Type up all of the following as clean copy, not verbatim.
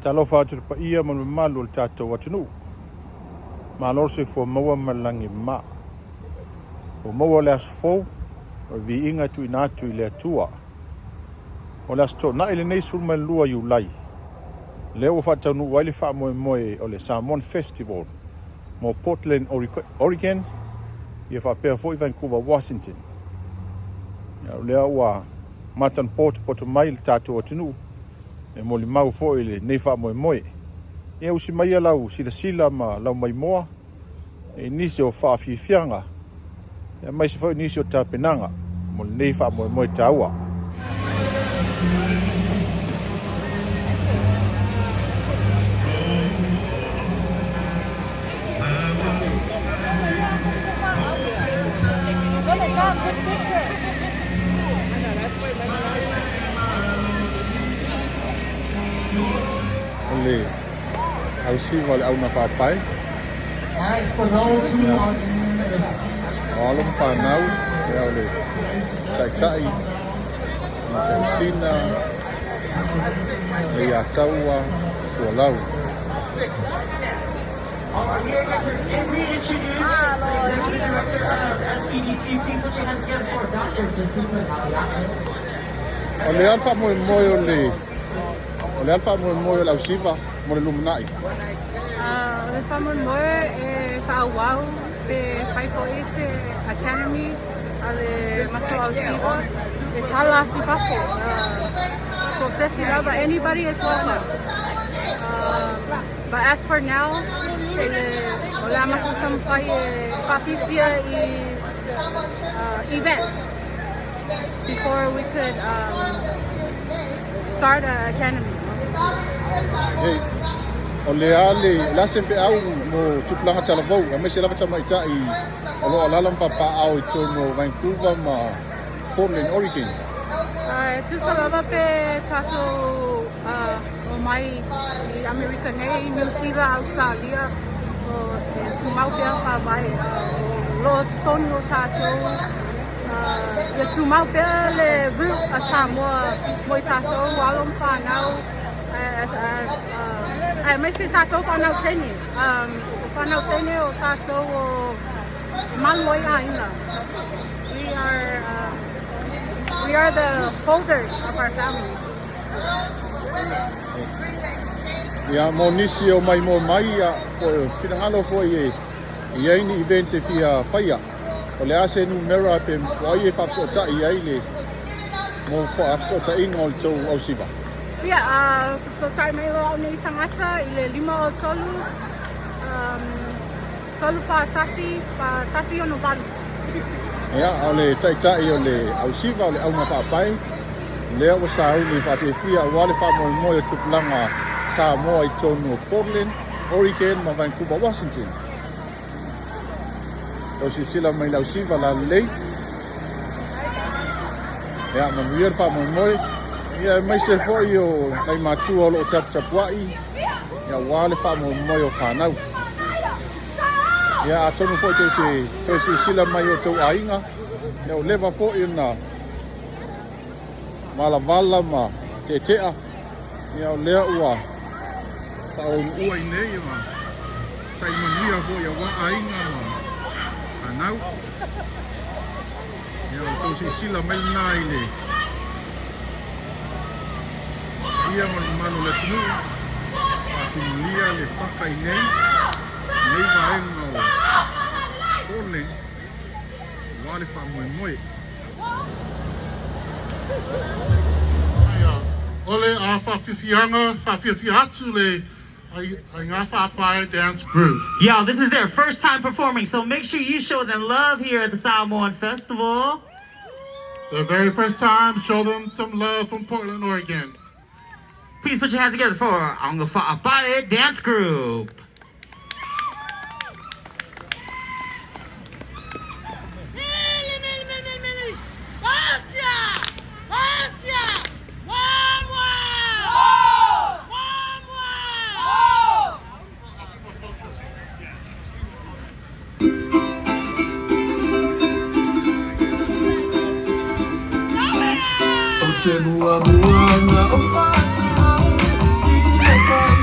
Faatalofa atu i le paia ma le mamalu o le tatou atunuu. Malo le soifua maua ma le lagi e mama. Ua maua le aso fou, o le viiga e tuuina atu i le Atua. O le Aso Toonai lenei 12 Iulai, lea ua faataunuu ai le faamoemoe o le Samoan Festival mo Portland, Oregon, ia faapea foi Vancouver, Washington. Ia, o lea ua matanapotopoto mai le tatou atunuu e molimau foi i lenei faamoemoe. Ia usi maia lau silasila ma lau maimoa i nisi o faafiafiaga aemaise foi nisi o tapenaga mo lenei faamoemoe taua. O le ausiva o le aunafaapae. Ia, o alo ma fanau, ia, o le taitai, Matausina, Leiataua, Fualau. O le a le faamoemoe o le o le a le faamoemoe o le ausiva mo le lumanai? O le faamoemoe e faaauau pe fai foi se academy a le matou ausiva e tala atu i fafo. So se isi lava, anybody is welcome. But as for now, o le, o le a matou taumafai e faafiafia i events before we could start a academy. Hey, o le a le, o le a se feau mo tupulaga talavou, aemaise lava tamaitai o lo o alaala ma papaaao i totonu o Vancouver ma Portland, Oregon? E tusa lava pe tatou omai i Amerika nei, Niu Sila, Ausetalia, o e tumau pea faavae o lo o totonu o tatou, ia tumau pea le root a Samoa mo i tatou alo ma fanau, aemaise tatou fanau teine. O fanau teine o tatou o malu ai aiga. We are the holders of our families. Ia, mo nisi o mai mo mai, ia, po o finagalo foi e i ai ni events e fia faia. O le a se numera pe o ai e faafesootai ai le mo faafesootaiga o le tou ausiva? Ia, fesootai mai loa au nei tagata i le 5 o 3 341 4168. Ia, o le taitai o le ausiva o le auga faapae, lea ua sauni faafiafia aua le faamoemoe o tupulaga Samoa i totonu o Portland, Oregon ma Vancouver, Washington. Tau silasila mai le ausiva lalelei. Ia, manuia le faamoemoe. Ia, aemaise foi o nai matua o lo o taputapuai, ia, aua le faamoemoe o fanau. Ia, atonu foi tou te toe silasila mai i o outou aiga, ia, ua leva foi ona valavala ma teetea, ia, o lea ua faauluua i nei ma sai manuia foi aua aiga ma fanau. Ia, o tou silasila mai lena i le paia ma le mamalu o le atunuu, faatumulia le paka i nei, nei vaega o Portland, aua le faamoemoe. Ia, o le a faafiafiaga, faafiafia atu le Aiga Faapae Dance Group. Y'all, this is their first time performing, so make sure you show them love here at the Samoan Festival. The very first time, show them some love from Portland, Oregon. Please put your hands together for Auga Faapae Dance Group. Mili, mili, mili, mili! Atia! Atia! Mamua! Mamua! O te muamua nga o whātua i le pai.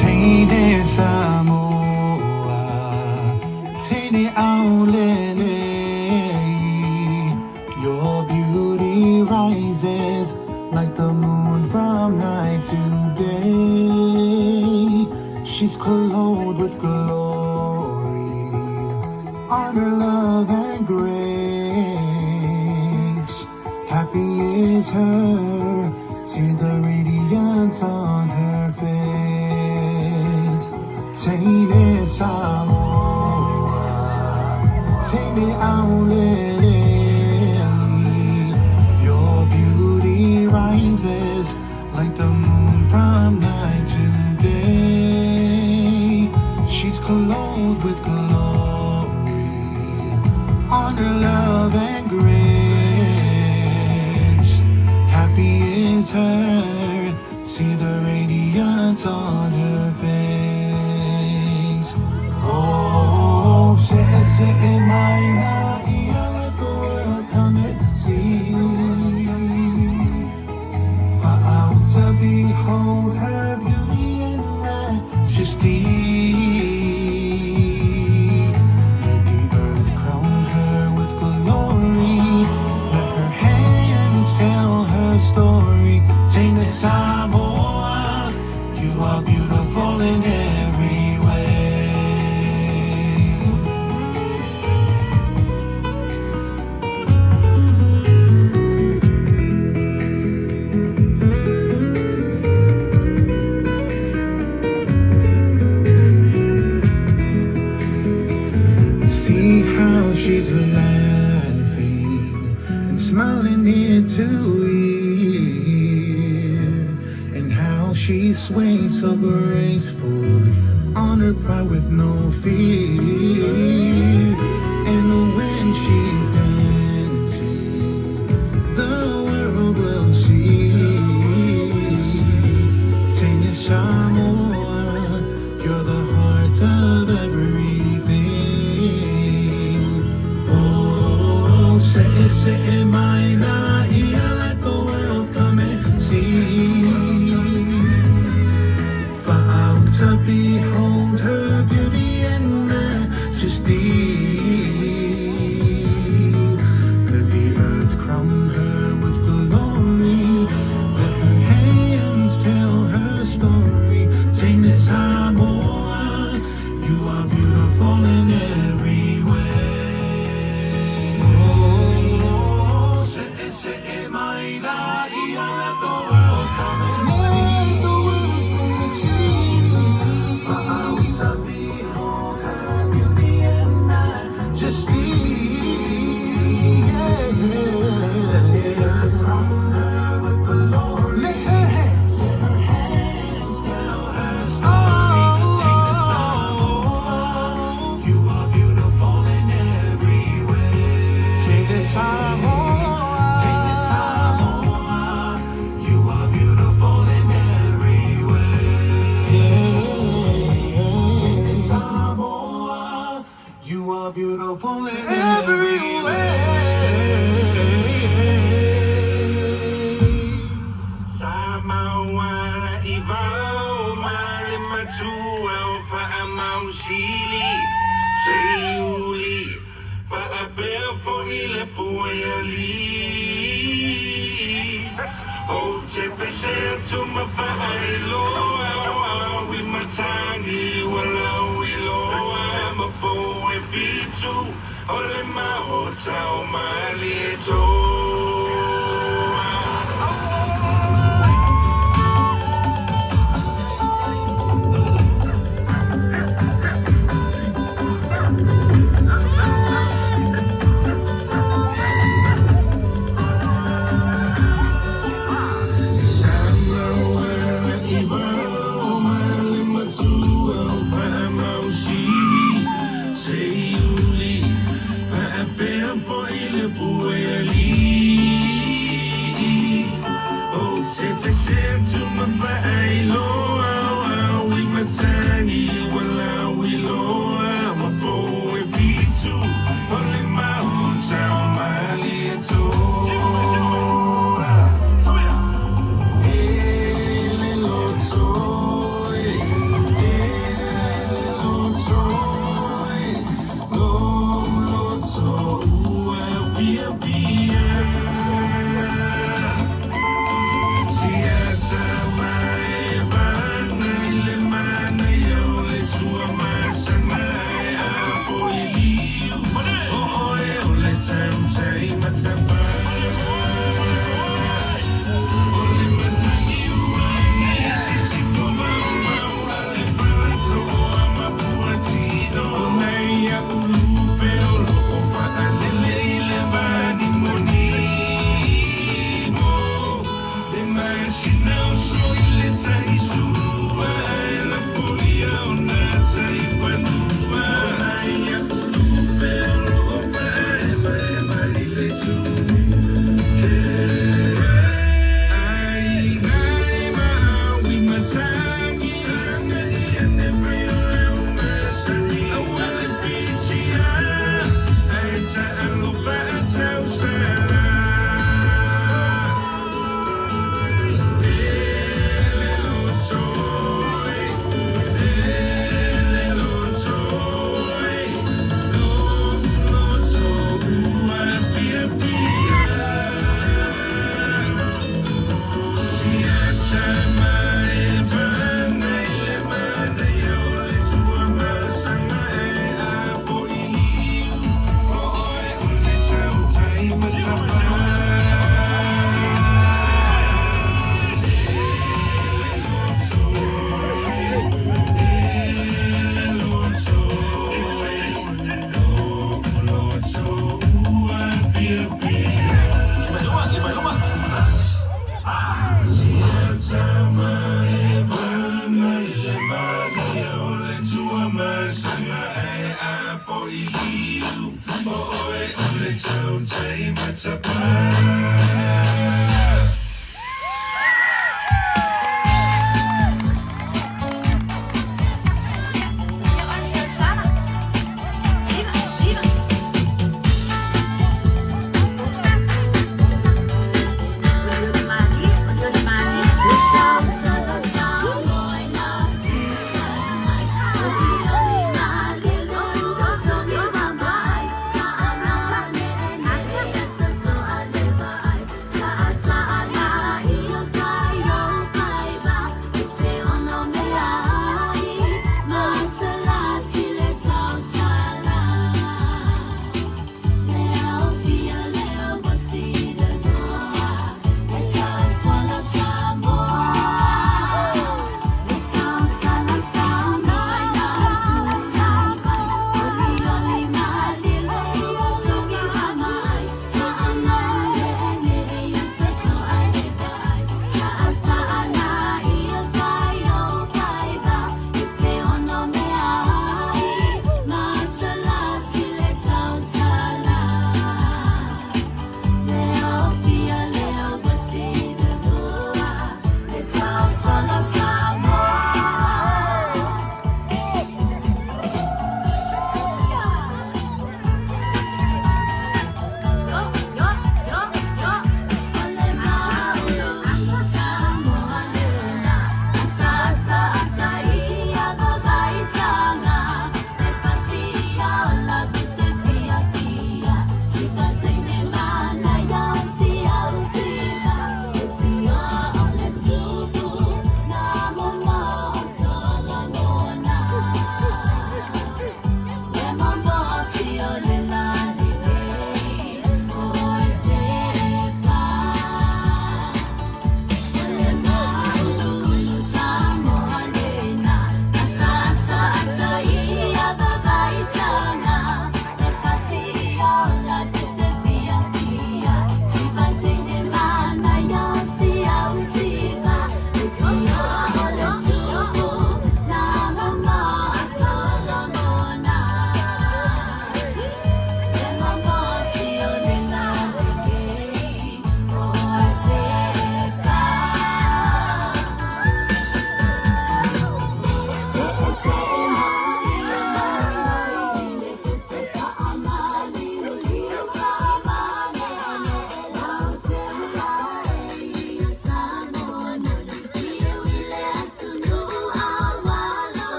Teine Samoa, teine aulele, your beauty rises like the moon from night to day. She's clothed with glory, honor, love, and grace. Happy is her, see the radiance on her face. Teine Samoa, teine aulele, your beauty rises like the moon from night to day. She's clothed with glory, honor, love, and grace. Happy is her, see the radiance on her face. Oh, se se mai na ia let the world come and see. For out to behold her beauty and majesty. Let the earth crown her with glory. Let her hands tell her story. Sing the Samoa, you are beautiful in every way. See how she's laughing and smiling ear to ear, and how she sways so gracefully on her pride with no fear. And when she's dancing, the world will see. Tanya Samoa, you're the heart of everything. Oh, say, my na, ia, let the world come and see. For out to behold her beauty and majesty. Yeah, yeah. Crown her with glory. Let her hands, tell her story. Oh, you are beautiful in every way. Take the Samoa. Take the Samoa. You are beautiful in every way. Yeah. Take the Samoa. You are beautiful in every way. Sa mauala i vau ma le matua o faamausili Seiuli faapea foi le fuealii Ou te pese atu ma faailoa o au i matagi ua lauiloa Ma pou e fitu o le maota o Malietoa.